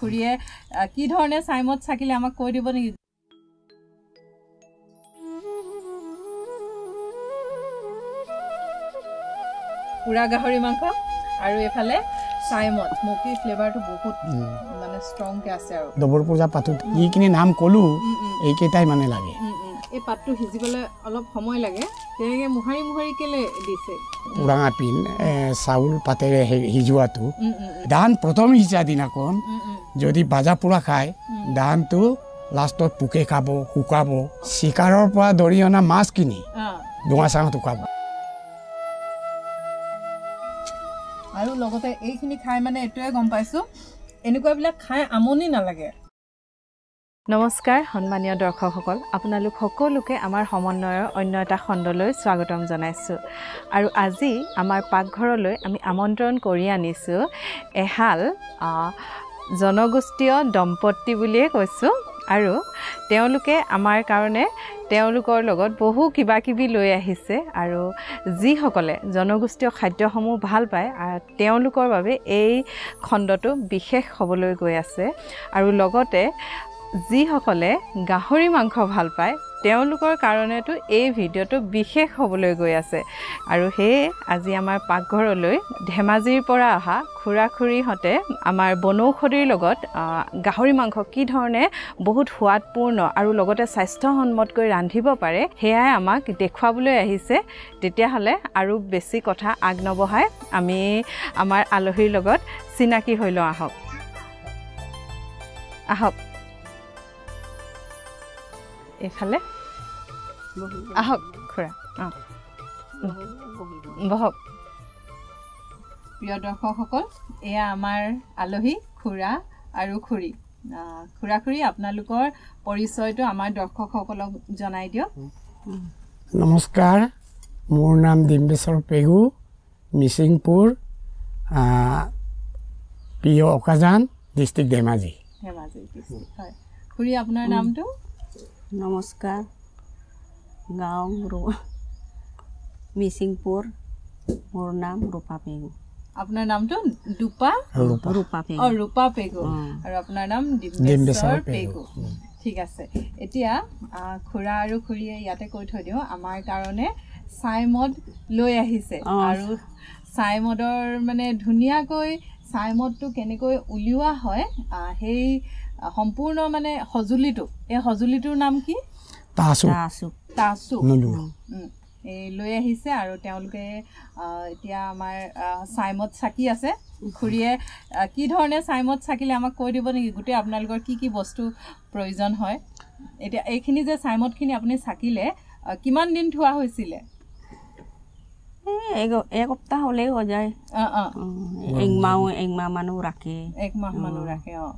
খুৰীয়ে কি ধৰণে ছাইমদ চাকিলে আমাক কৈ দিব নেকি? পোৰা গাহৰি মাংস আৰু এইফালে ছাইমদ, স্মকি ফ্লেভাৰটো বহুত মানে ষ্ট্ৰংকৈ আছে। আৰু দবৰ পূজা পাতোঁ যিখিনি নাম ক'লোঁ এইকেইটাই মানে লাগে। এই পাতটো সিজিবলৈ অলপ সময় লাগে, তেনেকৈ মোহাৰি মোহাৰি কেলৈ দিছে? উৰাঙা পিন চাউল পাতেৰে সিজোৱাটো ধান প্ৰথম সিজা দিনাখন যদি ভাজা পোৰা খায় ধানটো লাষ্টত পোকে খাব, শুকাব। চিকাৰৰ পৰা ধৰি অনা মাছখিনি ধোঁৱা চাঙত শুকাব। আৰু লগতে এইখিনি খাই মানে এইটোৱে গম পাইছোঁ, এনেকুৱাবিলাক খাই আমনি নালাগে। নমস্কাৰ সন্মানীয় দৰ্শকসকল, আপোনালোক সকলোকে আমাৰ সমন্বয়ৰ অন্য এটা খণ্ডলৈ স্বাগতম জনাইছোঁ। আৰু আজি আমাৰ পাকঘৰলৈ আমি আমন্ত্ৰণ কৰি আনিছোঁ এহাল জনগোষ্ঠীয় দম্পতী বুলিয়ে কৈছোঁ। আৰু তেওঁলোকে আমাৰ কাৰণে তেওঁলোকৰ লগত বহু কিবা কিবি লৈ আহিছে। আৰু যিসকলে জনগোষ্ঠীয় খাদ্যসমূহ ভাল পায় তেওঁলোকৰ বাবে এই খণ্ডটো বিশেষ হ'বলৈ গৈ আছে। আৰু লগতে যিসকলে গাহৰি মাংস ভাল পায় তেওঁলোকৰ কাৰণেতো এই ভিডিঅ'টো বিশেষ হ'বলৈ গৈ আছে। আৰু সেয়ে আজি আমাৰ পাকঘৰলৈ ধেমাজিৰ পৰা অহা খুৰা খুৰীহঁতে আমাৰ বনৌষধিৰ লগত গাহৰি মাংস কি ধৰণে বহুত সোৱাদপূৰ্ণ আৰু লগতে স্বাস্থ্যসন্মতকৈ ৰান্ধিব পাৰে সেয়াই আমাক দেখুৱাবলৈ আহিছে। তেতিয়াহ'লে আৰু বেছি কথা আগ নবঢ়াই আমি আমাৰ আলহীৰ লগত চিনাকি হৈ লওঁ। আহক আহক, এইফালে আহক খুৰা, অঁ বহক। প্ৰিয় দৰ্শকসকল, এয়া আমাৰ আলহী খুৰা আৰু খুৰী। খুৰা খুৰী, আপোনালোকৰ পৰিচয়টো আমাৰ দৰ্শকসকলক জনাই দিয়ক। নমস্কাৰ, মোৰ নাম ডিম্বেশ্বৰ পেগু, মিচিংপুৰ, পি অ' অকাজান, ডিষ্ট্ৰিক্ট ধেমাজি। ধেমাজি ডিষ্ট্ৰিক্ট, হয়। খুৰী, আপোনাৰ নামটো? নমস্কাৰ, গাঁও মিচিংপুৰ, মোৰ নাম ৰূপা পেগু। আপোনাৰ নামটো দুপা ৰূপা পেগু? অঁ, ৰূপা পেগু। আৰু আপোনাৰ নাম ডিম্বেশ্বৰ পেগু। ঠিক আছে। এতিয়া খুৰা আৰু খুৰীয়ে ইয়াতে কৈ থৈ দিওঁ, আমাৰ কাৰণে ছাইমদ লৈ আহিছে। আৰু ছাইমদৰ মানে ধুনীয়াকৈ ছাইমদটো কেনেকৈ উলিওৱা হয় সেই সম্পূৰ্ণ মানে সঁজুলিটো, এই সঁজুলিটোৰ নাম কি? তাচু। তাচু এই লৈ আহিছে। আৰু তেওঁলোকে এতিয়া আমাৰ ছাইমদ চাকি আছে। খুৰীয়ে কি ধৰণে ছাইমদ চাকিলে আমাক কৈ দিব নেকি? গোটেই আপোনালোকৰ কি কি বস্তু প্ৰয়োজন হয়? এতিয়া এইখিনি যে ছাইমদখিনি আপুনি চাকিলে কিমান দিন থোৱা হৈছিলে? এক সপ্তাহ হ'লেই হৈ যায়। একমাহ মানুহ ৰাখে। একমাহ মানুহ ৰাখে, অঁ।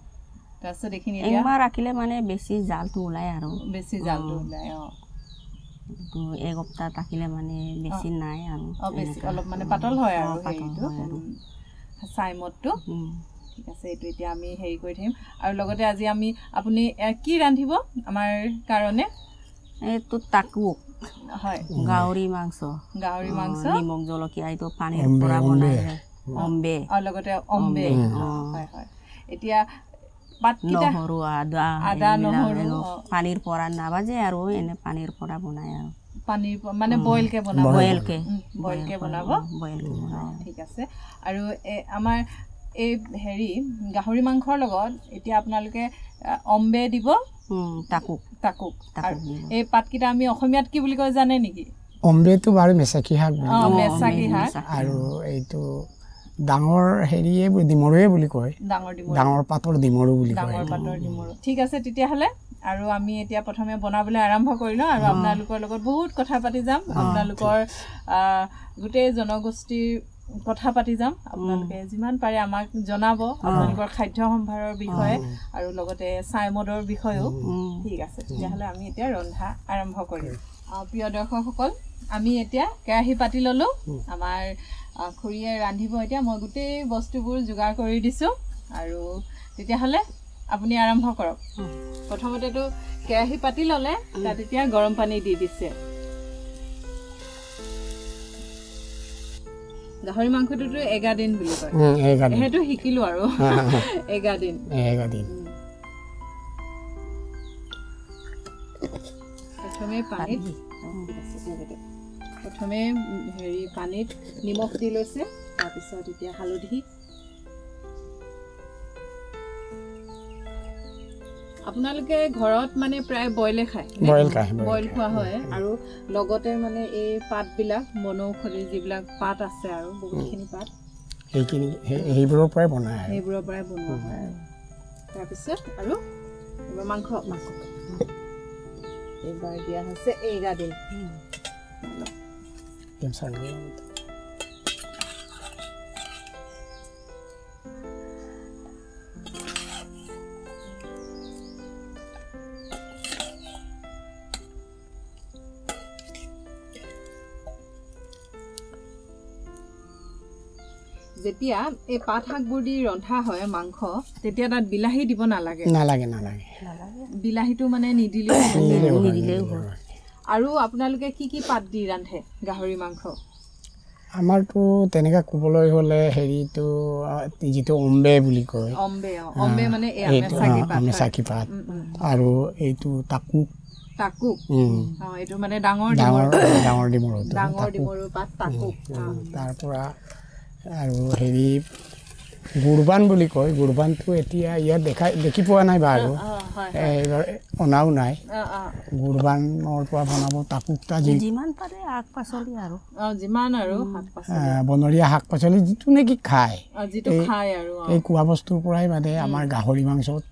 তাৰপিছত এইখিনি একমাহ ৰাখিলে মানে বেছি জালটো ওলায় আৰু। বেছি জালটো ওলায়, অঁ। এক সপ্তাহ থাকিলে মানে বেছি নাই আৰু। অঁ, বেছি অলপ মানে পাতল হয় আৰু হেৰিটো ছাইমদটো। ঠিক আছে, এইটো এতিয়া আমি হেৰি কৰি থাকিম। আৰু লগতে আজি আমি আপুনি কি ৰান্ধিব আমাৰ কাৰণে? এইটো তাকুক হয়, গাহৰি মাংস। গাহৰি মাংস, নিমখ জলকীয়া এইটো পানীৰ পৰা বনাই অম্বে, আৰু লগতে অম্বে। হয় হয়। এতিয়া পাতকেইটা নহৰু, আদা, আদা নহৰু পানীৰ পৰা নাবাজে আৰু এনে পানীৰ পৰা বনায় আৰু। পানীৰ মানে বইলকে বনাব? বইলকে, বইলকে বনাব। বইলকে বনাব, ঠিক আছে। আৰু আমাৰ এই হেৰি গাহৰি মাংসৰ লগত এতিয়া আপোনালোকে অম্বে দিব, তাকুক। তাকুক। আৰু এই পাতকেইটা আমি অসমীয়াত কি বুলি কয় জানে নেকি? অম্বেটো বাৰু মেচাকি শাক। অঁ, মেচাকি শাক। আৰু এইটো ডাঙৰ হেৰিয়ে ডিমৰুৱে বুলি কয়। ডাঙৰ ডাঙৰ পাতৰ ডিমৰু বুলি কয়। ডাঙৰ পাতৰ ডিমৰু। ঠিক আছে, তেতিয়াহ'লে আৰু আমি এতিয়া প্ৰথমে বনাবলৈ আৰম্ভ কৰি লওঁ। আৰু আপোনালোকৰ লগত বহুত কথা পাতি যাম, আপোনালোকৰ গোটেই জনগোষ্ঠীৰ কথা পাতি যাম। আপোনালোকে যিমান পাৰে আমাক জনাব আপোনালোকৰ খাদ্য সম্ভাৰৰ বিষয়ে আৰু লগতে ছাইমদৰ বিষয়েও। ঠিক আছে, তেতিয়াহ'লে আমি এতিয়া ৰন্ধা আৰম্ভ কৰিম। প্ৰিয় দৰ্শকসকল, আমি এতিয়া কেৰাহী পাতি ল'লোঁ। আমাৰ খুৰীয়ে ৰান্ধিব। এতিয়া মই গোটেই বস্তুবোৰ যোগাৰ কৰি দিছোঁ। আৰু তেতিয়াহ'লে আপুনি আৰম্ভ কৰক। প্ৰথমতেতো কেৰাহী পাতি ল'লে, তাত এতিয়া গৰম পানী দি দিছে। গাহৰি মাংসটোতো এগাদিন বুলি কয়। সেইটো শিকিলো আৰু এগাদিন। এগাদিন। প্ৰথমে পানীত প্ৰথমে হেৰি পানীত নিমখ দি লৈছে, তাৰপিছত এতিয়া হালধি। আপোনালোকে ঘৰত মানে প্ৰায় বইলে খায়? বইল খোৱা হয়। আৰু লগতে মানে এই পাতবিলাক বনৌষধি যিবিলাক পাত আছে আৰু বহুতখিনি পাত সেইখিনি সেইবোৰৰ পৰাই বনায়, সেইবোৰৰ পৰাই বনোৱা হয়। আৰু তাৰপিছত আৰু এইবাৰ মাংস এইবাৰ দিয়া হৈছে এগাদিন। যেতিয়া এই পাত শাকবোৰ দি ৰন্ধা হয় মাংস, তেতিয়া তাত বিলাহী দিব নালাগে? নালাগে, নালাগে। বিলাহীটো মানে নিদিলেও হয়। আৰু আপোনালোকে কি কি পাত দি ৰান্ধে গাহৰি মাংস? আমাৰতো তেনেকৈ ক'বলৈ হ'লে হেৰিটো যিটো অম্বে বুলি কয়, অম্বে মানে মেচাকি পাত, আৰু এইটো তাকুক। তাকুক, এইটো মানে ডাঙৰ ডাঙৰ ডিমৰু, ডাঙৰ ডিমৰু পাত তাকুক। তাৰ পৰা আৰু হেৰি গুৰবান বুলি কয়। গুৰবানটো এতিয়া ইয়াত দেখি পোৱা নাই বাৰু, এইবাৰ অনাও নাই। গুৰবানৰ পৰা বনাব তাকুকটা, যিমান পাৰে শাক পাচলি আৰু যিমান আৰু বনৰীয়া শাক পাচলি যিটো নেকি খায়, যিটো খায় আৰু এই খোৱা বস্তুৰ পৰাই মানে আমাৰ গাহৰি মাংসত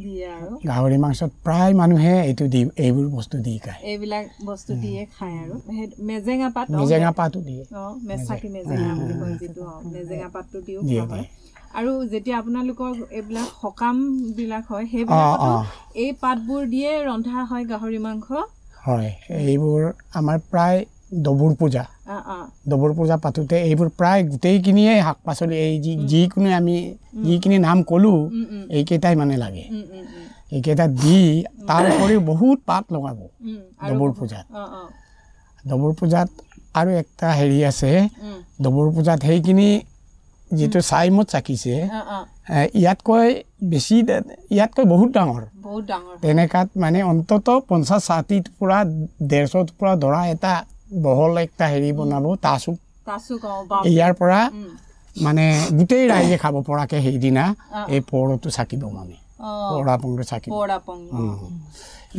দিয়ে। আৰু গাহৰি মাংসত প্ৰায় মানুহে এইটো দি এইবোৰ বস্তু দি খায়, এইবিলাক বস্তু দিয়ে খায়। আৰু মেজেঙা পাত, মেজেঙা পাতো দিয়ে, মেচাকি মেজেঙা বুলি কয় যিটো, মেজেঙা পাতটো দিও খোৱা হয়। আৰু যেতিয়া আপোনালোকৰ এইবিলাক সকামবিলাক হয়, সেইবিলাকতো এই পাতবোৰ দিয়ে ৰন্ধা হয় গাহৰি মাংস? হয়, এইবোৰ আমাৰ প্ৰায় দবুৰ পূজা, দবুৰ পূজা পাতোঁতে এইবোৰ প্ৰায় গোটেইখিনিয়ে শাক পাচলি, এই যিকোনো আমি যিখিনি নাম ক'লোঁ এইকেইটাই মানে লাগে। এইকেইটা দি তাৰ উপৰিও বহুত পাত লগাব দবুৰ পূজাত। দবুৰ পূজাত আৰু একটা হেৰি আছে, দবুৰ পূজাত সেইখিনি যিটো চাইমত চাকিছে ইয়াতকৈ বেছি, ইয়াতকৈ বহুত ডাঙৰ, তেনেকাত মানে অন্ততঃ 50-60 পৰা 150 পৰা ধৰা এটা বহল একটা হেৰি বনাব তাচুক। ইয়াৰ পৰা মানে গোটেই ৰাইজে খাব পৰাকৈ সেইদিনা এই পৰটো চাকিব, মানে পৰাপংটো চাকিব।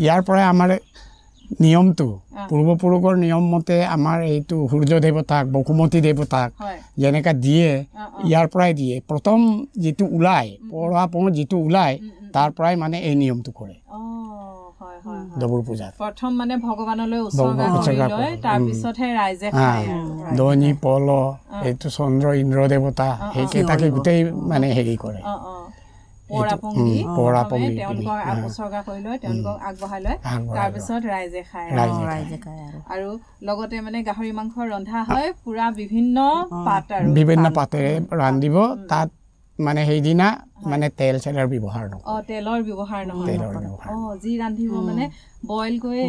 ইয়াৰ পৰাই আমাৰ নিয়মটো পূৰ্বপুৰুষৰ নিয়ম মতে আমাৰ এইটো সূৰ্য দেৱতাক, বসুমতী দেৱতাক যেনেকৈ দিয়ে, ইয়াৰ পৰাই দিয়ে। প্ৰথম যিটো ওলায় পৰাপং যিটো ওলায়, তাৰ পৰাই মানে এই নিয়মটো কৰে দবুৰ পূজাত। প্ৰথম মানে ভগৱানলৈ উৎসৰ্গা কৰি লয়, তাৰপিছতহে ৰাইজে খায়। দনি পল এইটো চন্দ্ৰ ইন্দ্ৰ দেৱতা সেইকেইটাকে গোটেই মানে হেৰি কৰে, পৰাপং দি তেওঁলোকক উৎসৰ্গা কৰি লয়, তেওঁলোকক আগবঢ়াই লয়, তাৰপিছত ৰাইজে খায়। আৰু লগতে মানে গাহৰি মাংস ৰন্ধা হয় পুৰা বিভিন্ন পাত আৰু বিভিন্ন পাতেৰে ৰান্ধিব। তাত মানে সেইদিনা মানে তেল চেলৰ ব্যৱহাৰ নহয়, তেলৰ ব্যৱহাৰ নহয়। যি ৰান্ধিব মানে বইল কৰি,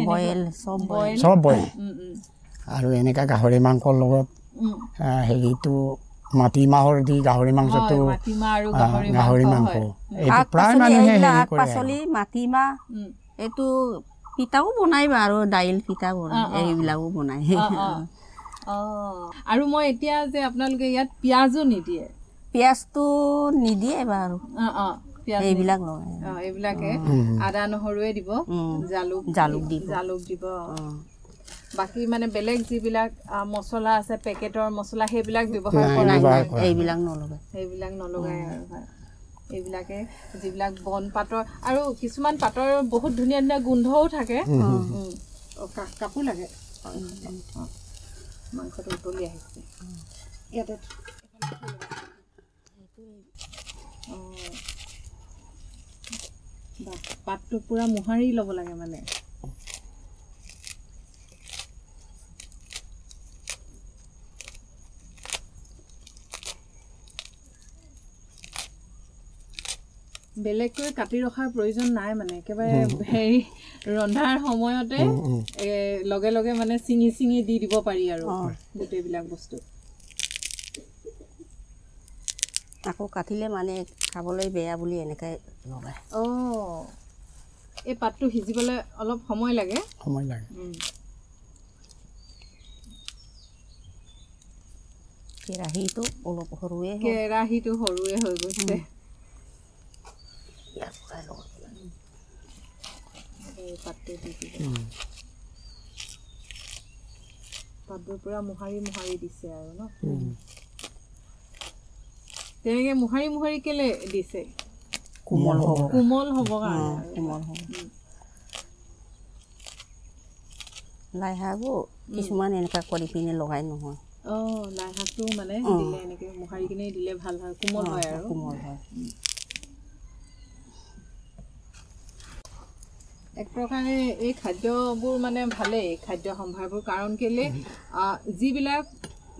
চব বইল। আৰু এনেকা গাহৰি মাংসৰ লগত হেৰিটো মাটিমাহৰ দি গাহৰি মাংসটো, গাহৰি মাংস এইটো প্ৰায় মানুহে হেৰি কৰে। পাচলি মাটিমাহ এইটো পিঠাও বনাই বাৰু, দাইল পিঠা বনাই, এইবিলাকো বনায়। আৰু মই এতিয়া যে আপোনালোকে ইয়াত পিঁয়াজো নিদিয়ে? পিঁয়াজটো নিদিয়ে বাৰু, এইবিলাক লগায়, এইবিলাকে আদা নহৰুৱে দিব, জালুক জালুক দিব, জালুক দিব। বাকী মানে বেলেগ যিবিলাক মছলা আছে পেকেটৰ মছলা সেইবিলাক ব্যৱহাৰ কৰা নাই, এইবিলাক নলগায়, সেইবিলাক নলগায়। আৰু হয় এইবিলাকে যিবিলাক বন পাতৰ আৰু কিছুমান পাতৰ বহুত ধুনীয়া ধুনীয়া গোন্ধও থাকে। কাপোৰ লাগে, মাংসটো উতলি আহিছে ইয়াতে। পাতটো পুৰা মোহাৰি ল'ব লাগে মানে। বেলেগকৈ কাটি ৰখাৰ প্ৰয়োজন নাই মানে, একেবাৰে হেৰি ৰন্ধাৰ সময়তে লগে লগে মানে ছিঙি ছিঙি দি দিব পাৰি আৰু গোটেইবিলাক বস্তু। আকৌ কাটিলে মানে খাবলৈ বেয়া বুলি এনেকৈ লগায়। অঁ, এই পাতটো সিজিবলৈ অলপ সময় লাগে। সময় লাগে। কেৰাহীটো অলপ সৰুৱে, কেৰাহীটো সৰুৱে হৈ গৈছে। পাতটো দি দিব, পাতবোৰ পূৰা মোহাৰি মোহাৰি দিছে আৰু ন? তেনেকৈ মোহাৰি মোহাৰি কেলে দিছে? কোমল হ'ব, কোমল হ'ব কাৰণে। কোমল হ'ব। লাই শাকো কিছুমান এনেকুৱা কৰি পিনে লগাই নহয়। অঁ, লাই শাকটো মানে দিলে এনেকৈ মোহাৰি কিনে দিলে ভাল হয়, কোমল হয় আৰু। কোমল হয়। এক প্ৰকাৰে এই খাদ্যবোৰ মানে ভালেই, খাদ্য সম্ভাৰবোৰ, কাৰণ কেলে যিবিলাক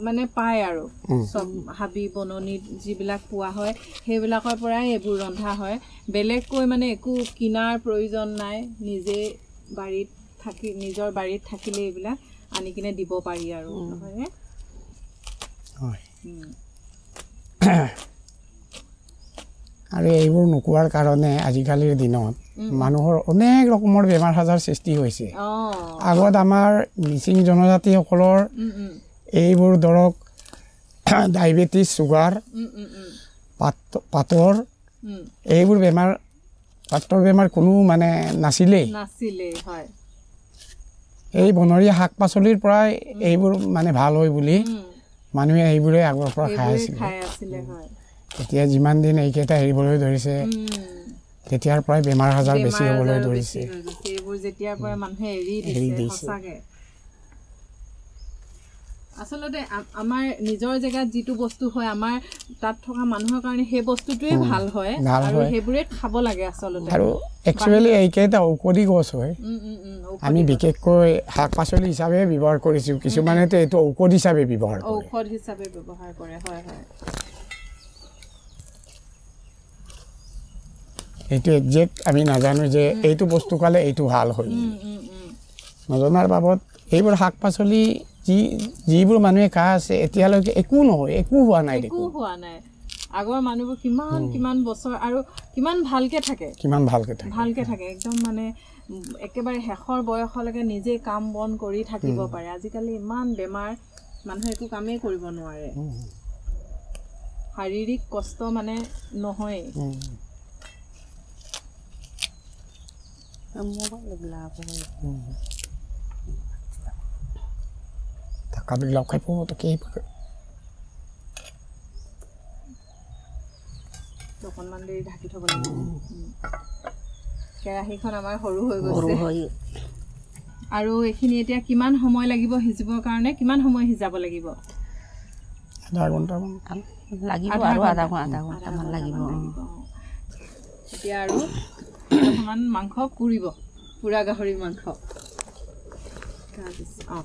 মানে পায় আৰু চব হাবি বননিত যিবিলাক পোৱা হয় সেইবিলাকৰ পৰাই এইবোৰ ৰন্ধা হয়। বেলেগকৈ মানে একো কিনাৰ প্ৰয়োজন নাই, নিজে বাৰীত থাকি, নিজৰ বাৰীত থাকিলে এইবিলাক আনি কিনে দিব পাৰি আৰু, নহয়নে? হয়। আৰু এইবোৰ নোকোৱাৰ কাৰণে আজিকালিৰ দিনত মানুহৰ অনেক ৰকমৰ বেমাৰ আজাৰ সৃষ্টি হৈছে। আগত আমাৰ মিচিং জনজাতিসকলৰ এইবোৰ ধৰক ডায়েবেটিছ, চুগাৰ, পাতৰ এইবোৰ বেমাৰ, পাতৰ বেমাৰ কোনো মানে নাছিলেই। এই বনৰীয়া শাক পাচলিৰ পৰাই এইবোৰ মানে ভাল হয় বুলি মানুহে এইবোৰে আগৰ পৰা খাই আছিলে। এতিয়া যিমান দিন এইকেইটা এৰিবলৈ ধৰিছে তেতিয়াৰ পৰাই বেমাৰ আজাৰ বেছি হ'বলৈ ধৰিছে। আচলতে আমাৰ নিজৰ জেগাত যিটো বস্তু হয় আমাৰ তাত থকা মানুহৰ কাৰণে সেই বস্তুটোৱে ভাল হয় আৰু সেইবোৰে খাব লাগে আচলতে। আৰু একচুৱেলি এইকেইটা ঔষধি গছ হয়, আমি বিশেষকৈ শাক পাচলি হিচাপে ব্যৱহাৰ কৰিছোঁ, কিছুমানেতো এইটো ঔষধ হিচাপে ব্যৱহাৰ কৰে। ঔষধ হিচাপে ব্যৱহাৰ কৰে, হয় হয়। এইটো একজেক্ট আমি নাজানো যে এইটো বস্তু খালে এইটো ভাল হয়, নজনাৰ বাবদ এইবোৰ শাক পাচলি যিবোৰ মানুহে খাই আছে এতিয়ালৈকে একো নহয়, একো হোৱা নাই, একো হোৱা নাই। আগৰ মানুহবোৰ কিমান কিমান বছৰ আৰু কিমান ভালকে থাকে, কিমান ভালকে থাকে, ভালকে থাকে একদম, মানে একেবাৰে শেষৰ বয়সলৈকে নিজে কাম বন কৰি থাকিব পাৰে। আজিকালি ইমান বেমাৰ, মানুহে একো কামেই কৰিব নোৱাৰে, শাৰীৰিক কষ্ট মানে নহয়। অকণমান দেৰি ঢাকি থ'ব লাগিব। কেৰাহীখন আমাৰ সৰু হৈ গৈছে। আৰু এইখিনি এতিয়া কিমান সময় লাগিব সিজিবৰ কাৰণে, কিমান সময় সিজাব লাগিব? আধা ঘণ্টামান লাগিব, আৰু আধা ঘণ্টামান লাগিব। এতিয়া আৰু অকণমান মাংস পুৰিব, পুৰা গাহৰি মাংস। তাৰপিছত অঁ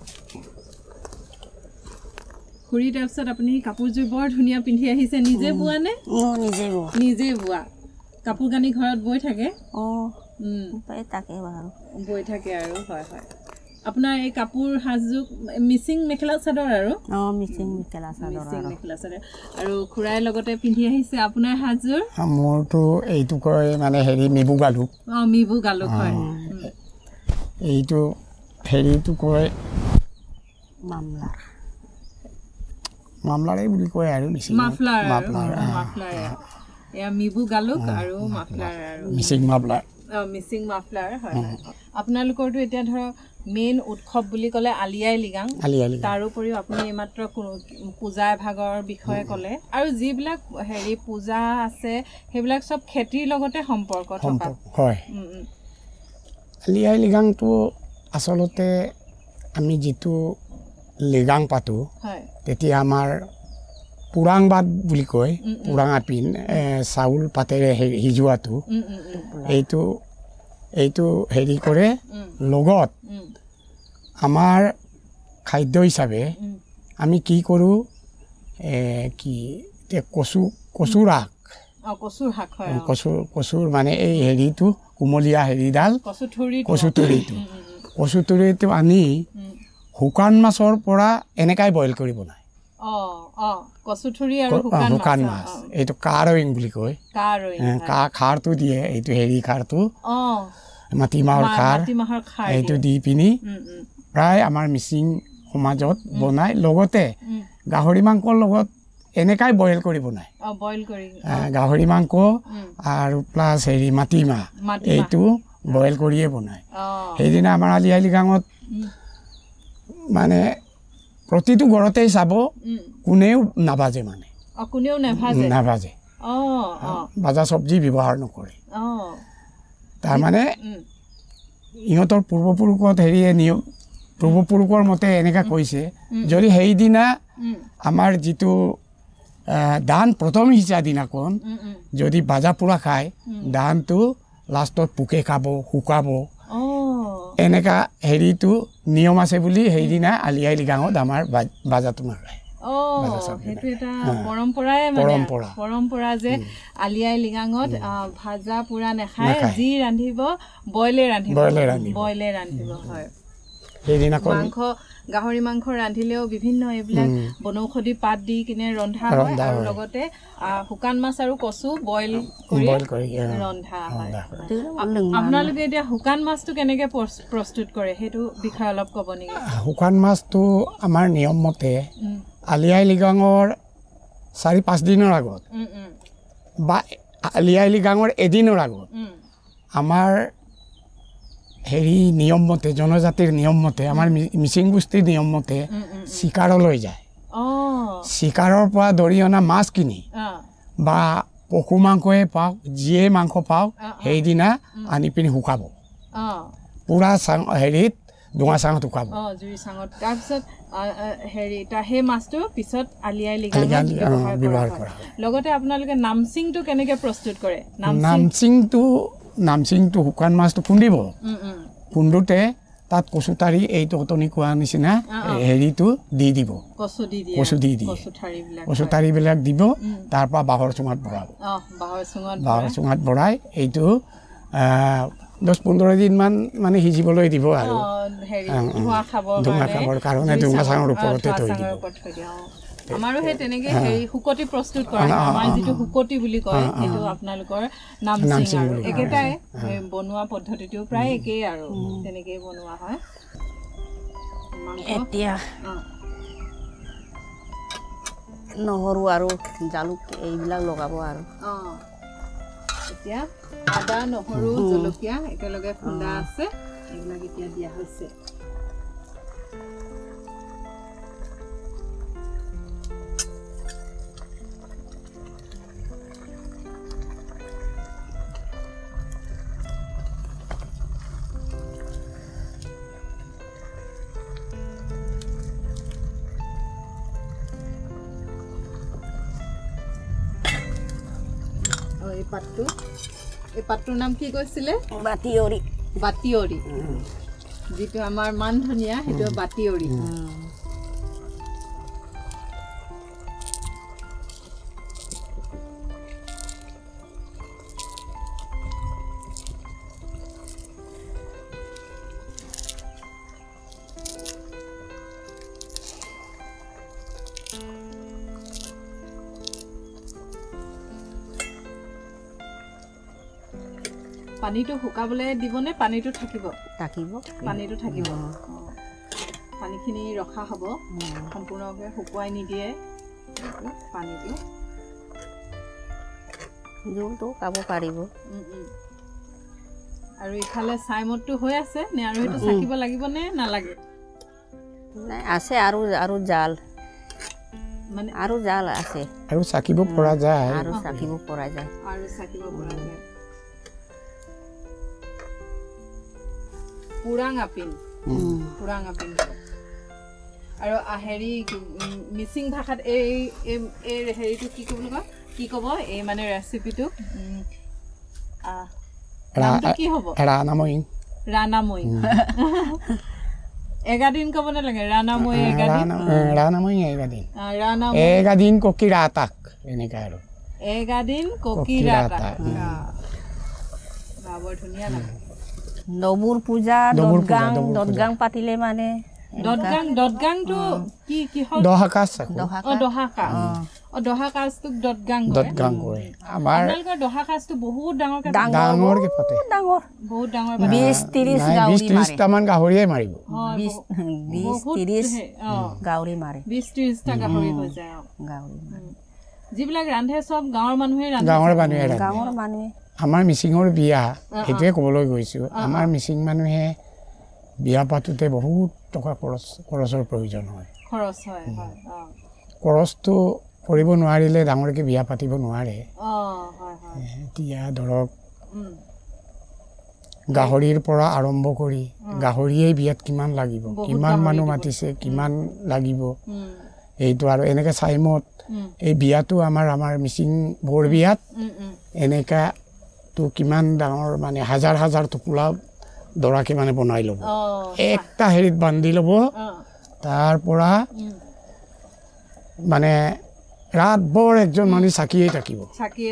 খুৰী, তাৰপিছত আপুনি কাপোৰযোৰ বৰ ধুনীয়া পিন্ধি আহিছে, নিজে বোৱা নে? নিজে বোৱা। নিজে বোৱা কাপোৰ কানি ঘৰত বৈ থাকে? তাকে বাৰু বৈ থাকে আৰু, হয় হয়। আপোনাৰ এই কাপোৰ সাজযোৰ মিচিং মেখেলা চাদৰ আৰু? অঁ, মিচিং মেখেলা চাদৰ। মিচিং মেখেলা চাদৰ। আৰু খুৰাই লগতে পিন্ধি আহিছে আপোনাৰ সাজযোৰ? মোৰতো এইটো কয় মানে হেৰি মিবু গালুক। অঁ, মিবু গালুক, হয়। এইটো হেৰিটো কয় মামলাৰ, মামলাৰে বুলি কয় আৰু, মিচিং মাফলাৰ, মাফলাৰ। এয়া মিবু গালুক আৰু মাফলাৰ আৰু মিচিং মাফলাৰ। অঁ, মিচিং মাফলাৰ, হয় হয়। আপোনালোকৰতো এতিয়া ধৰক মেইন উৎসৱ বুলি ক'লে আলি আই লৃগাং, তাৰোপৰিও আপুনি এইমাত্ৰ পূজা এভাগৰ বিষয়ে ক'লে, আৰু যিবিলাক হেৰি পূজা আছে সেইবিলাক চব খেতিৰ লগতে সম্পৰ্ক থকা হয়। আলি আই লৃগাংটো আচলতে আমি যিটো লৃগাং পাতোঁ তেতিয়া আমাৰ পুৰাং ভাত বুলি কয়, পুৰাং আপিন চাউল পাতেৰে সিজোৱাটো, এইটো এইটো হেৰি কৰে। লগত আমাৰ খাদ্য হিচাপে আমি কি কৰোঁ, কি এতিয়া কচু, কচুৰ শাক, কচু, কচুৰ মানে এই হেৰিটো কুমলীয়া হেৰিডাল, কচু থুৰিটো, কচু থুৰিটো আনি শুকান মাছৰ পৰা এনেকাই বইল কৰি বনায়। কচুথুৰি আৰু শুকান মাছ এইটো কাৰৈং বুলি কয়। খাৰটো দিয়ে, এইটো হেৰি খাৰটো, মাটিমাহৰ খাৰ, এইটো দি পিনি প্ৰায় আমাৰ মিচিং সমাজত বনায়। লগতে গাহৰি মাংসৰ লগত এনেকাই বইল কৰি বনায়, গাহৰি মাংস আৰু প্লাছ হেৰি মাটিমাহ, এইটো বইল কৰিয়ে বনায়। সেইদিনা আমাৰ আলি আই লৃগাঙত মানে প্ৰতিটো ঘৰতেই চাব কোনেও নাভাজে, মানে নাভাজে, ভাজা চব্জি ব্যৱহাৰ নকৰে। তাৰমানে ইহঁতৰ পূৰ্বপুৰুষত হেৰিয়ে নিয়ম, পূৰ্বপুৰুষৰ মতে এনেকুৱা কৈছে, যদি সেইদিনা আমাৰ যিটো ধান প্ৰথম সিঁচা দিনাখন যদি ভাজা পোৰা খায়, ধানটো লাষ্টত পোকে খাব, শুকাব, এনেকা হেৰিটো নিয়ম আছে বুলি সেইদিনা আলি আই লৃগাঙত আমাৰ ভাজাটো নাখায়। সেইটো এটা পৰম্পৰাই, মানে পৰম্পৰা যে আলি আই লৃগাঙত ভাজা পোৰা নাখায়, যি ৰান্ধিব বইলে ৰান্ধিব, বইলে ৰান্ধিব। হয়, সেইদিনাখন মাংস, গাহৰি মাংস ৰান্ধিলেও বিভিন্ন এইবিলাক বনৌষধি পাত দি কিনে ৰন্ধা হয়, আৰু লগতে শুকান মাছ আৰু কচু বইল কৰি ৰন্ধা হয়। আপোনালোকে এতিয়া শুকান মাছটো কেনেকৈ প্ৰস্তুত কৰে সেইটো বিষয়ে অলপ ক'ব নেকি? শুকান মাছটো আমাৰ নিয়ম মতে আলি আই লৃগাঙৰ 4-5 দিনৰ আগত বা আলি আই লৃগাঙৰ এদিনৰ আগত আমাৰ হেৰি নিয়ম মতে, জনজাতিৰ নিয়ম মতে, আমাৰ মিচিং গোষ্ঠীৰ নিয়ম মতে চিকাৰলৈ যায়। চিকাৰৰ পৰা ধৰি অনা মাছ কিনি বা পশু মাংসয়ে পাওক, যিয়ে মাংস পাওক, সেইদিনা আনি পিনি শুকাব, পূৰা চাং হেৰিত ধোঁৱা চাঙত শুকাব। তাৰপিছত হেৰি সেই মাছটো পিছত আলি আই লৃগাঙত ব্যৱহাৰ কৰা হয়। লগতে আপোনালোকে নামচিংটো কেনেকৈ প্ৰস্তুত কৰে? নামচিংটো শুকান মাছটো খুন্দিব, খুন্দোতে তাত কচু ঠাৰি, এইটো অতনি কোৱা নিচিনা হেৰিটো দি দিব, কচু দি দিয়ে, কচু ঠাৰিবিলাক দিব, তাৰপৰা বাঁহৰ চুঙাত ভৰাব, বাঁহৰ চুঙাত ভৰাই এইটো 10-15 দিনমান মানে সিজিবলৈ দিব আৰু ধোঁৱা খাবৰ কাৰণে ধোঁৱা চাঙৰ ওপৰতে থৈ দিব। আমাৰো সেই তেনেকে হেৰি শুকতি প্ৰস্তুত কৰা হয়। আমাৰ যিটো শুকতি বুলি কয় সেইটো আপোনালোকৰ নামচিং আৰু একেটাই, বনোৱা পদ্ধতিটো প্ৰায় একেই আৰু তেনেকেই বনোৱা হয়। এতিয়া নহৰু আৰু জালুক এইবিলাক লগাব আৰু। এতিয়া আদা, নহৰু, জলকীয়া একেলগে খুন্দা আছে, এইবিলাক এতিয়া দিয়া হৈছে। এই পাতটো, এই পাতটোৰ নাম কি কৈছিলে? বাতিয়ৰি। বাতিয়ৰি, যিটো আমাৰ মান ধনিয়া, সেইটো বাতিয়ৰি। পানীটো শুকাবলৈ দিবনে? পানীটো থাকিব? থাকিব, পানীটো থাকিব। পানীখিনি ৰখা হ'ব, সম্পূৰ্ণকৈ শুকুৱাই নিদিয়ে পানীটো। জোলটো খাব পাৰিব। আৰু ইফালে ছাইমদটো হৈ আছে নে? আৰু সেইটো চাকিব লাগিব নে নালাগে? নাই, আছে আৰু, আৰু জাল মানে আৰু জাল আছে, আৰু চাকিব পৰা যায়, আৰু চাকিব পৰা যায়, আৰু চাকিব পৰা যায়। পুৰাং আপিন, পুৰাং আপিন। আৰু হেৰি মিচিং ভাষাত এই এই হেৰিটো কি বুলি কয়, কি ক'ব এই মানে ৰেচিপিটো কি হ'ব? ৰাণাময়ী। ৰাণাময়ী এগাদিন ক'ব নালাগে, ৰাণাময়ী এগাদিন, ৰাণাময়ী এগাদিন, এগাদিন ককিৰাতাক, এনেকা আৰু এগাদিন ককিৰাতাক। বৰ ধুনীয়া লাগে। দবুৰ পূজা, দদগাং, দদগাং পাতিলে মানে দদগাং, দদগাংটো কি কিহৰ? দহাকাচ। অ, দহাকাচ। দহা কাজটোক দদগাং কয়। দদগাং কয়। আমাৰ আপোনালোকৰ দহা কাজটো বহুত ডাঙৰকে ডাঙৰকে পাতে, ডাঙৰ, বহুত ডাঙৰ, 20-30 গাহৰি 20-30টামান গাহৰিয়ে মাৰিব। 20-30 গাহৰি মাৰে, 20-30টা গাহৰি হৈ যায়। গাহৰি মাৰে। যিবিলাক ৰান্ধে চব গাঁৱৰ মানুহে ৰান্ধে। গাঁৱৰ মানুহে ৰান্ধে। গাঁৱৰ মানুহে। আমাৰ মিচিঙৰ বিয়া, সেইটোৱে ক'বলৈ গৈছোঁ, আমাৰ মিচিং মানুহে বিয়া পাতোঁতে বহুত টকা খৰচৰ প্ৰয়োজন হয়। খৰচ হয়, হয়। খৰচটো কৰিব নোৱাৰিলে ডাঙৰকৈ বিয়া পাতিব নোৱাৰে। এতিয়া ধৰক গাহৰিৰ পৰা আৰম্ভ কৰি গাহৰিয়েই বিয়াত কিমান লাগিব, কিমান মানুহ মাতিছে, কিমান লাগিব এইটো। আৰু এনেকৈ চাইমত এই বিয়াটো আমাৰ মিচিং বৰ বিয়াত এনেকুৱাটো কিমান ডাঙৰ, মানে হাজাৰ হাজাৰ টোপোলা দৰাকে মানে বনাই ল'ব, একটা হেৰিত বান্ধি ল'ব। তাৰ পৰা মানে ৰাতভৰ একজন মানুহ চাকিয়েই থাকিব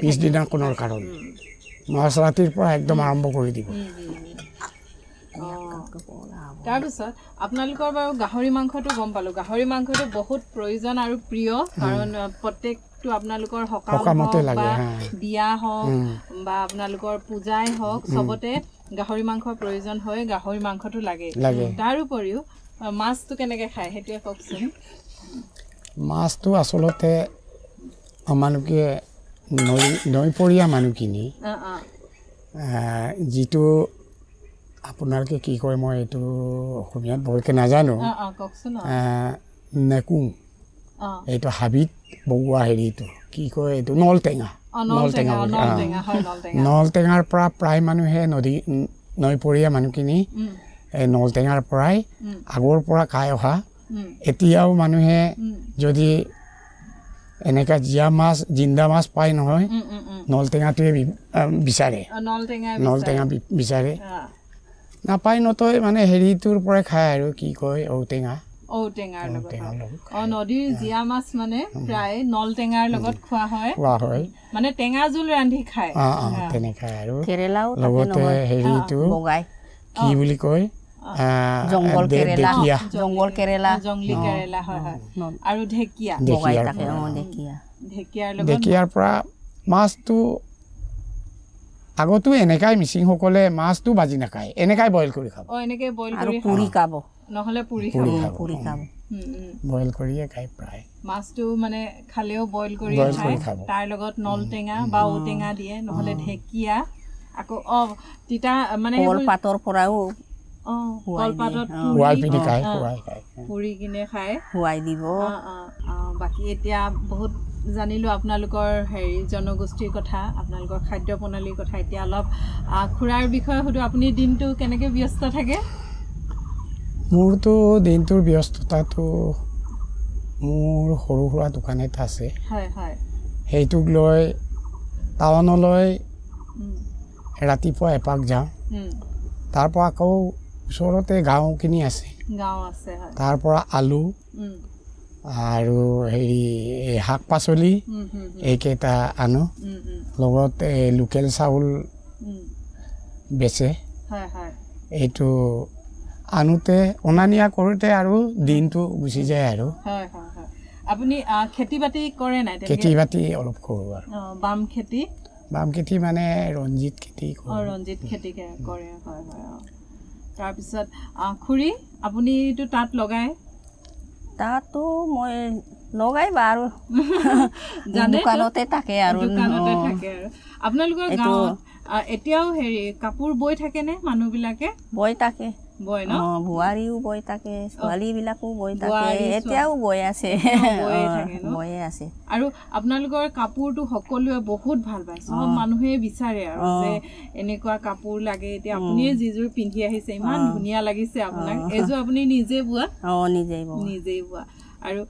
পিছদিনাখনৰ কাৰণে, মাছ ৰাতিৰ পৰা একদম আৰম্ভ কৰি দিব। তাৰপিছত আপোনালোকৰ বাৰু গাহৰি মাংসটো গম পালোঁ, গাহৰি মাংসটো বহুত প্ৰয়োজন আৰু প্ৰিয়, কাৰণ প্ৰত্যেকটো আপোনালোকৰ সকামতে লাগে, বিয়া হওক বা আপোনালোকৰ পূজাই হওক, চবতে গাহৰি মাংসৰ প্ৰয়োজন হয়, গাহৰি মাংসটো লাগে। তাৰ উপৰিও মাছটো কেনেকৈ খায় সেইটোৱে কওকচোন। মাছটো আচলতে আমালোকে নৈপৰীয়া মানুহখিনি যিটো আপোনালোকে কি কয় মই এইটো অসমীয়াত বৰকৈ নাজানো, নেকুং, এইটো হাবিত বগোৱা হেৰিটো কি কয়, এইটো নলটেঙা, নলটেঙা বুলি। নলটেঙাৰ পৰা প্ৰায় মানুহে নদী নৈপৰীয়া মানুহখিনি এই নলটেঙাৰ পৰাই আগৰ পৰা খাই অহা। এতিয়াও মানুহে যদি এনেকুৱা জীয়া মাছ, জিন্দা মাছ পায় নহয়, নলটেঙাটোৱে বিচাৰে, নলটেঙা বিচাৰে। নাপায় নতই মানে হেৰিটোৰ পৰাই খায় আৰু কি কয় ঔটেঙা, ঔটেঙাৰ লগত। নদীৰ জীয়া মাছ মানে প্ৰায় নলটেঙাৰ লগত খোৱা হয়, খোৱা হয়, মানে টেঙা জোল ৰান্ধি খায়। তেনেকাই। আৰু লগতে হেৰিটো কি বুলি কয়, জংগল কেৰেলা, জংগল কেৰেলা, জংলী কেৰেলা, হয় হয়। আৰু ঢেকীয়া, ঢেকীয়াৰ লগত, ঢেকীয়াৰ পৰা মাছটো আগতো এনেকাই মিচিংসকলে মাছটো ভাজি নাখায়, এনেকাই বইল কৰি খাব। এনেকৈ বইল কৰি পুৰি খাব, নহ'লে পুৰি খাব, পুৰি খাব, বইল কৰিয়ে খায় প্ৰায়। মাছটো মানে খালেও বইল কৰি খায়, তাৰ লগত নলটেঙা বা ঔটেঙা দিয়ে, নহ'লে ঢেকীয়া। আকৌ তিতা মানে কলপাতৰ পৰাও কলপাতত পুৰি কিনে খায়, খুৱাই দিব। বাকী এতিয়া বহুত জানিলোঁ আপোনালোকৰ হেৰি জনগোষ্ঠীৰ কথা, আপোনালোকৰ খাদ্য প্ৰণালীৰ কথা। এতিয়া অলপ খুৰাৰ বিষয়ে সুধোঁ, আপুনি দিনটো কেনেকৈ ব্যস্ত থাকে? মোৰতো দিনটোৰ ব্যস্ততাটো মোৰ সৰু সুৰা দোকান এটা আছে, সেইটোক লৈ টাউনলৈ ৰাতিপুৱা এপাক যাওঁ, তাৰপৰা আকৌ ওচৰতে গাঁওখিনি আছে, তাৰ পৰা আলু আৰু হেৰি এই শাক পাচলি এইকেইটা আনো, লগত এই লোকেল চাউল বেচে। এইটো আনোতে অনা নিয়া কৰোঁতে আৰু দিনটো গুচি যায়। আৰু আপুনি খেতি বাতি কৰে নাই? খেতি বাতি অলপ কৰোঁ আৰু। বাম খেতি? বাম খেতি মানে ৰঞ্জিত খেতি কৰোঁ। ৰঞ্জিত খেতি কৰে, হয় হয়। তাৰপিছত খুৰী আপুনিতো তাঁত লগায়? তাঁতটো মই লগাই বাৰু, দোকানতে থাকে আৰু। দোকানতে থাকে আৰু। আপোনালোকৰ গাঁৱত এতিয়াও হেৰি কাপোৰ বৈ থাকেনে মানুহবিলাকে? বৈ থাকে, বয় ন? বোৱাৰীও বৈ থাকে, ছোৱালীবিলাকো বৈ থাকে, এতিয়াও বৈ আছে, বৈয়ে আছে। আৰু আপোনালোকৰ কাপোৰটো সকলোৱে বহুত ভাল পায়, চব মানুহে বিচাৰে আৰু যে এনেকুৱা কাপোৰ লাগে। এতিয়া আপুনিয়ে যিযোৰ পিন্ধি আহিছে ইমান ধুনীয়া লাগিছে আপোনাক, এইযোৰ আপুনি নিজে বোৱা? অঁ, নিজেই বোৱা। নিজেই বোৱা। আৰু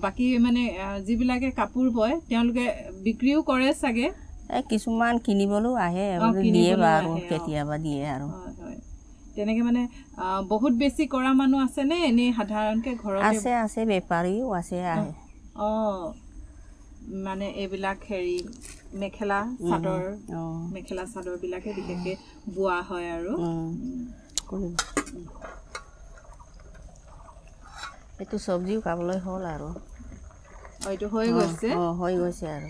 বাকী মানে যিবিলাকে কাপোৰ বয় তেওঁলোকে বিক্ৰীও কৰে চাগে? কিছুমান কিনিবলৈও আহে, দিয়ে বাৰু, কেতিয়াবা দিয়ে আৰু। তেনেকে মানে বহুত বেছি কৰা মানুহ আছে নে এনেই সাধাৰণকে ঘৰত? আছে আছে, বেপাৰীও আছে, আহে। অঁ, মানে এইবিলাক হেৰি মেখেলা চাদৰ, মেখেলা চাদৰবিলাকে বিশেষকৈ বোৱা হয় আৰু। এইটো চব্জিও খাবলৈ হ'ল আৰু। এইটো হৈ গৈছে। হৈ গৈছে। আৰু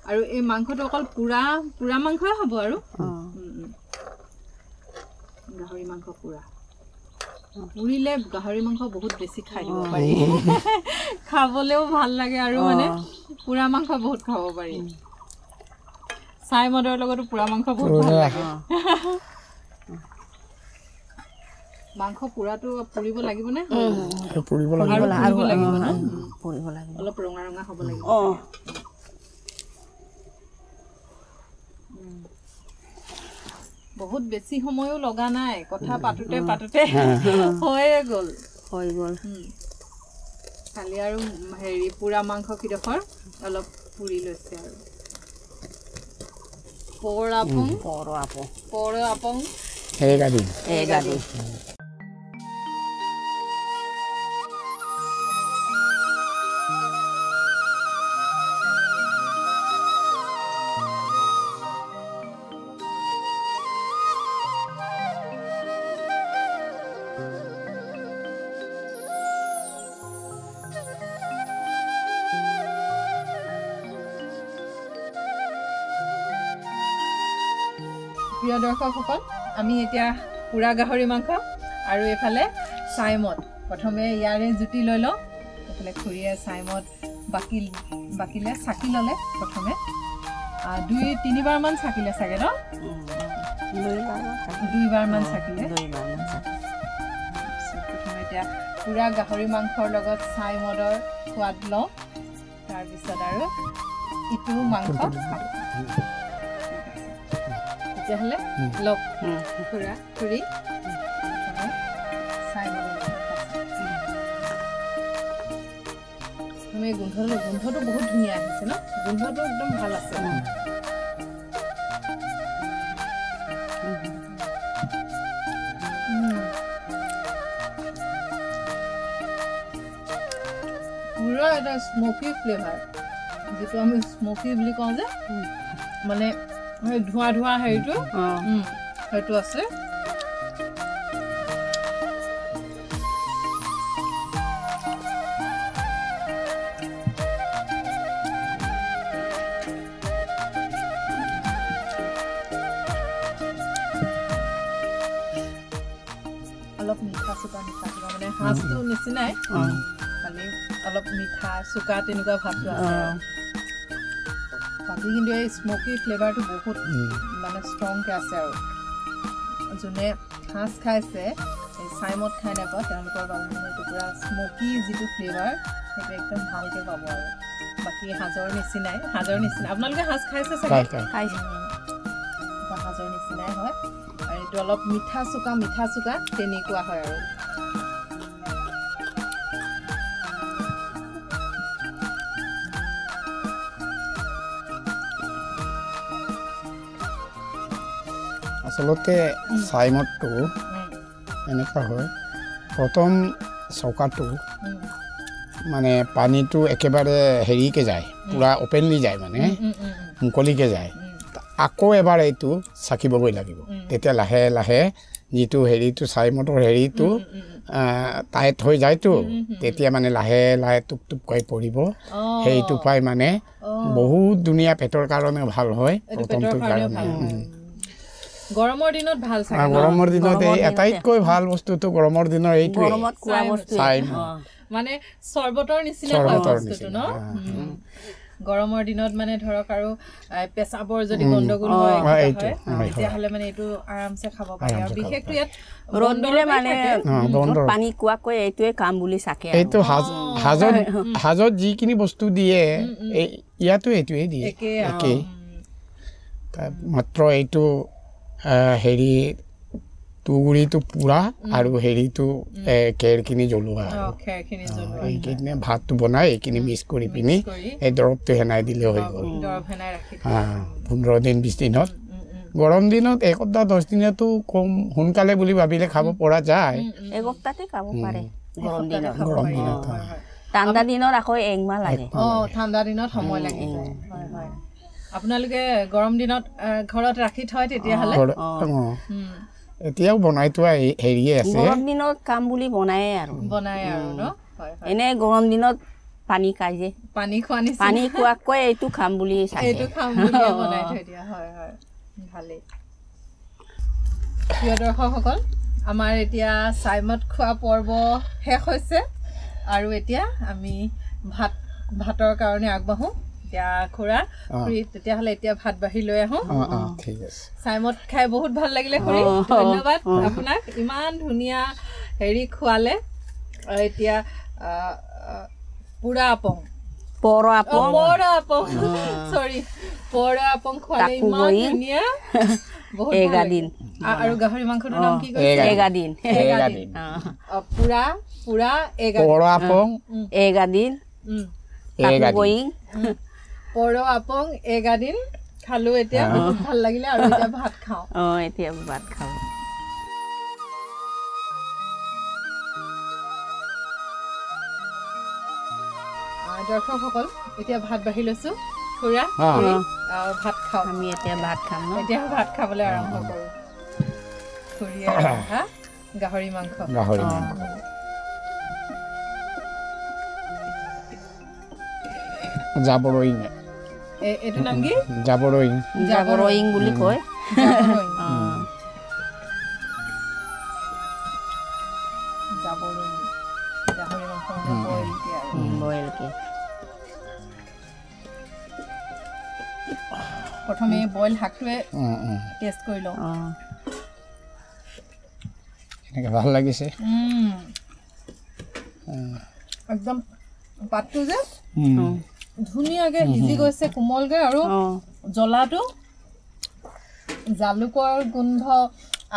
আৰু এই মাংসটো অকল পোৰা পোৰা মাংসই হ'ব আৰু গাহৰি মাংস পোৰা পুৰিলে গাহৰি মাংস বহুত বেছি খাই দিব পাৰি, খাবলৈও ভাল লাগে আৰু মানে পোৰা মাংস বহুত খাব পাৰি। ছাই মদৰ লগতো পোৰা মাংস বহুত ভাল লাগে। মাংস পোৰাটো পুৰিব লাগিবনে? পুৰিব লাগিব, পুৰিব লাগিব, অলপ ৰঙা ৰঙা হ'ব লাগিব। বহুত বেছি সময়ো লগা নাই, কথা পাতোতে পাতোতে হৈয়ে গ'ল, হৈ গ'ল। খালি আৰু হেৰি পোৰা মাংস কেইডোখৰ অলপ পুৰি লৈছে। আৰু পৰ আপং, পৰ আপং, পৰ আপং এগাদি। প্ৰিয় দৰ্শকসকল, আমি এতিয়া পোৰা গাহৰি মাংস আৰু এইফালে ছাইমদ প্ৰথমে ইয়াৰে জুতি লৈ লওঁ। এইফালে খুৰীয়ে ছাইমদ বাকিলে চাকি ল'লে প্ৰথমে, 2-3 বাৰমান চাকিলে চাগে ন? 2 বাৰমান চাকিলে। প্ৰথমে এতিয়া পোৰা গাহৰি মাংসৰ লগত ছাইমদৰ সোৱাদ লওঁ, তাৰপিছত আৰু ইটো মাংস খাম। তেতিয়াহ'লে লওক খুৰা খুৰী, চাই তুমি গোন্ধটো বহুত ধুনীয়া আহিছে ন? গোন্ধটো একদম ভাল আছে। পুৰা এটা স্মকি ফ্লেভাৰ, যিটো আমি স্মকি বুলি কওঁ যে, মানে সেই ধোঁৱা ধোঁৱা হেৰিটো, সেইটো আছে। অলপ মিঠা চোকা, মিঠা চোকা মানে সাজটো নিচিনাই, খালি অলপ মিঠা চোকা তেনেকুৱা ভাৱটো আছে। বাকী কিন্তু এই স্মকি ফ্লেভাৰটো বহুত মানে ষ্ট্ৰংকৈ আছে। আৰু যোনে সাজ খাইছে, এই ছাইমদ খাই নাপায়, তেওঁলোকৰ বাবে মানে এইটো পূৰা স্মকি যিটো ফ্লেভাৰ সেইটো একদম ভালকৈ পাব। আৰু বাকী সাজৰ নিচিনাই, সাজৰ নিচিনা। আপোনালোকে সাজ খাইছে চাগে? খাইছে। সাজৰ নিচিনাই হয় আৰু এইটো অলপ মিঠা চোকা, মিঠা চোকা তেনেকুৱা হয়। আৰু আচলতে ছাইমদটো এনেকুৱা হয়, প্ৰথম চকাটো মানে পানীটো একেবাৰে হেৰিকৈ যায়, পূৰা অ'পেনলি যায়, মানে মুকলিকৈ যায়। আকৌ এবাৰ এইটো চাকিবগৈ লাগিব, তেতিয়া লাহে লাহে যিটো হেৰিটো ছাইমদৰ হেৰিটো টাইট হৈ যায়তো, তেতিয়া মানে লাহে লাহে টোপ টোপকৈ পৰিব। সেইটো পাই মানে বহুত ধুনীয়া, পেটৰ কাৰণে ভাল হয় প্ৰথমটোৰ কাৰণে। গৰমৰ দিনত ভাল। গৰমৰ দিনত এই আটাইতকৈ ভাল বস্তুটো গৰমৰ দিনৰ এইটোৱে ছাই, মানে চৰ্বতৰ নিচিনা হয় বস্তুটো ন গৰমৰ দিনত। মানে ধৰক আৰু পেচাবৰ যদি গণ্ডগোল হয় তেতিয়াহ'লে মানে এইটো আৰামছে খাব পাৰি। আৰু বিশেষটো ইয়াত ৰ'দ দিলে মানে পানী কোৱাকৈ এইটোৱে কাম বুলি চাকে। এইটো হাজত, হাজত যিখিনি বস্তু দিয়ে এই ইয়াতো এইটোৱে দিয়ে, একেই। মাত্ৰ এইটো হেৰি তুঁহগুৰিটো পোৰা আৰু হেৰিটো খেৰখিনি জ্বলোৱা, আৰু এইখিনি ভাতটো বনাই এইখিনি মিক্স কৰি পিনি এই দৰৱটো সেনাই দিলে হৈ গ'ল। 15 দিন 20 দিনত, গৰম দিনত এসপ্তাহ 10 দিনতো কম সোনকালে বুলি ভাবিলে খাব পৰা যায়। এসপ্তাহতে খাব পাৰে গৰম দিনত। গৰম দিনত, ঠাণ্ডা দিনত আকৌ একমাহ লাগে। ঠাণ্ডা দিনত সময় লাগি যায়। হয় হয়। আপোনালোকে গৰম দিনত ঘৰত ৰাখি থয় তেতিয়াহ'লে? এতিয়াও বনাই থোৱা হেৰিয়ে আছে। গৰম দিনত কাম বুলি বনায়ে আৰু বনাই আৰু ন এনে গৰম দিনত পানী খাই যে, পানী খোৱা নিচিনা, পানী খোৱাকৈ এইটো খাম বুলি, এইটো খাম বুলি বনাই থৈ দিয়া হয়। হয়, ভালেই। প্ৰিয় দৰ্শকসকল, আমাৰ এতিয়া চাইমদ খোৱা পৰ্ব শেষ হৈছে আৰু এতিয়া আমি ভাতৰ কাৰণে আগবাঢ়োঁ। এতিয়া খুৰা খুৰী, তেতিয়াহ'লে এতিয়া ভাত বাঢ়ি লৈ আহোঁ। ঠিক আছে। চাইমদ খাই বহুত ভাল লাগিলে খুৰী, ধন্যবাদ আপোনাক, ইমান ধুনীয়া হেৰি খোৱালে। এতিয়া পুৰা আপং, পৰ আপং, পৰ আপং, চৰি, পৰ আপং খোৱালে, ইমান ধুনীয়া, বহুত। আৰু গাহৰি মাংসটোৰ নাম কি কৈছে? এগাদিন। এগাদিন। পুৰা পুৰা পৰ আপং, এগাদিন, এগাদিন, পৰ আপং, এগাদিন খালো। এতিয়া বহুত ভাল লাগিলে আৰু এতিয়া ভাত খাওঁ। অঁ, এতিয়া ভাত খাওঁ। দৰ্শকসকল, এতিয়া ভাত বাঢ়ি লৈছোঁ। খুৰা, ভাত খাওঁ আমি, এতিয়া ভাত খাম। এতিয়া ভাত খাবলৈ আৰম্ভ কৰোঁ। খুৰীয়ে ৰন্ধা গাহৰি মাংস, গাহৰি মাংস। জাবৰইং, এইটো নাম কি? জাবৰইং, জাবৰইং বুলি কয়। জাবৰইং গাহৰি মাংস মানে বইলকে আৰু বইলকে। প্ৰথমে বইল শাকটোৱে টেষ্ট কৰি লওঁ। এনেকৈ ভাল লাগিছে একদম। পাতটো যে ধুনীয়াকৈ সিজি গৈছে কোমলকৈ, আৰু জ্বলাটো, জালুকৰ গোন্ধ,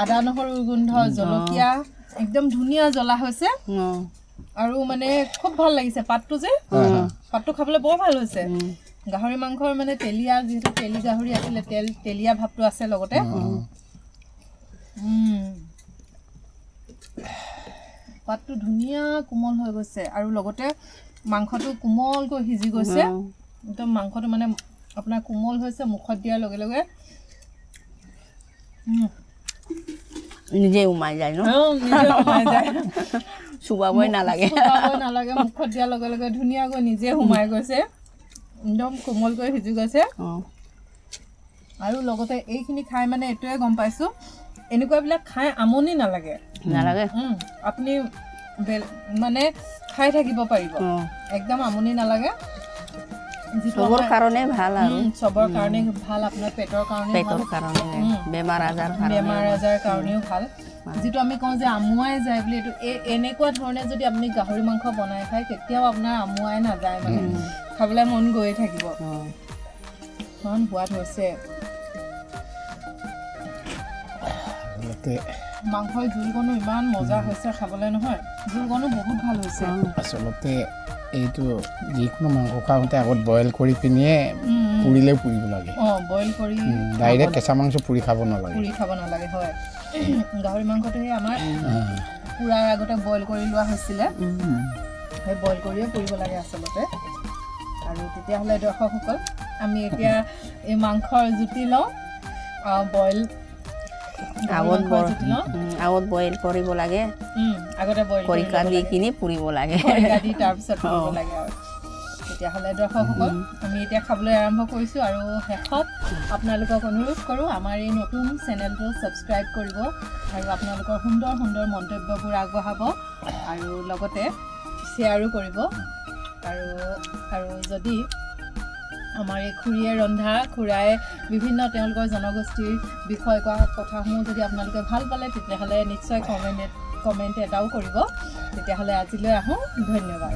আদা নহৰুৰ গোন্ধ, জলকীয়া, একদম ধুনীয়া জ্বলা হৈছে আৰু মানে খুব ভাল লাগিছে। পাতটো যে, পাতটো খাবলৈ বৰ ভাল হৈছে। গাহৰি মাংসৰ মানে তেলীয়া, যিহেতু তেলী গাহৰি আছিলে, তেল তেলীয়া ভাৱটো আছে লগতে। পাতটো ধুনীয়া কোমল হৈ গৈছে আৰু লগতে মাংসটো কোমলকৈ সিজি গৈছে। একদম মাংসটো মানে আপোনাৰ কোমল হৈছে, মুখত দিয়াৰ লগে লগে নিজে সোমাই যায় ন, নিজে সোমাই যায়, চুবাবই নালাগে, চুবাবই নালাগে। মুখত দিয়াৰ লগে লগে ধুনীয়াকৈ নিজে সোমাই গৈছে, একদম কোমলকৈ সিজি গৈছে। আৰু লগতে এইখিনি খাই মানে এইটোৱে গম পাইছোঁ, এনেকুৱাবিলাক খাই আমনি নালাগে, নালাগে। আপুনি মানে খাই থাকিব পাৰিব, একদম আমনি নালাগে। চবৰ কাৰণে ভাল, আৰু চবৰ কাৰণে ভাল, আপোনাৰ পেটৰ কাৰণে, পেটৰ কাৰণে, বেমাৰ আজাৰ, বেমাৰ আজাৰ কাৰণেও ভাল। যিটো আমি কওঁ যে আমুৱাই যায় বুলি, এইটো এনেকুৱা ধৰণে যদি আপুনি গাহৰি মাংস বনাই খায়, কেতিয়াও আপোনাৰ আমুৱাই নাযায়, মানে খাবলৈ মন গৈয়ে থাকিব। ইমান সোৱাদ হৈছে মাংসৰ জোলকণো, ইমান মজা হৈছে খাবলৈ নহয়, জোলকণো বহুত ভাল হৈছে। আচলতে এইটো যিকোনো মাংস খাওঁতে আগত বইল কৰি পিনিয়ে পুৰিলেও পুৰিব লাগে। অঁ, বইল কৰি ডাইৰেক্ট কেঁচা মাংস পুৰি খাব নালাগে, পুৰি খাব নালাগে। হয়, গাহৰি মাংসটো সেই আমাৰ পুৰাৰ আগতে বইল কৰি লোৱা হৈছিলে, সেই বইল কৰিয়ে পুৰিব লাগে আচলতে। আৰু তেতিয়াহ'লে দৰ্শকসকল, আমি এতিয়া এই মাংসৰ জুতি লওঁ, বইল আগত বইল কৰিব লাগে, আগতে বইল খৰিকা দি কিনি পুৰিব লাগে, খৰিকা দি তাৰপিছত পুৰিব লাগে। আৰু তেতিয়াহ'লে দৰ্শকসকল, আমি এতিয়া খাবলৈ আৰম্ভ কৰিছোঁ। আৰু শেষত আপোনালোকক অনুৰোধ কৰোঁ, আমাৰ এই নতুন চেনেলটো ছাবস্ক্ৰাইব কৰিব আৰু আপোনালোকৰ সুন্দৰ সুন্দৰ মন্তব্যবোৰ আগবঢ়াব আৰু লগতে শ্বেয়াৰো কৰিব। আৰু আৰু যদি আমাৰ এই খুৰীয়ে ৰন্ধা, খুৰাই বিভিন্ন তেওঁলোকৰ জনগোষ্ঠীৰ বিষয়ে কোৱা কথাসমূহ যদি আপোনালোকে ভাল পালে, তেতিয়াহ'লে নিশ্চয় কমেণ্ট এটাও কৰিব। তেতিয়াহ'লে আজিলৈ আহোঁ, ধন্যবাদ।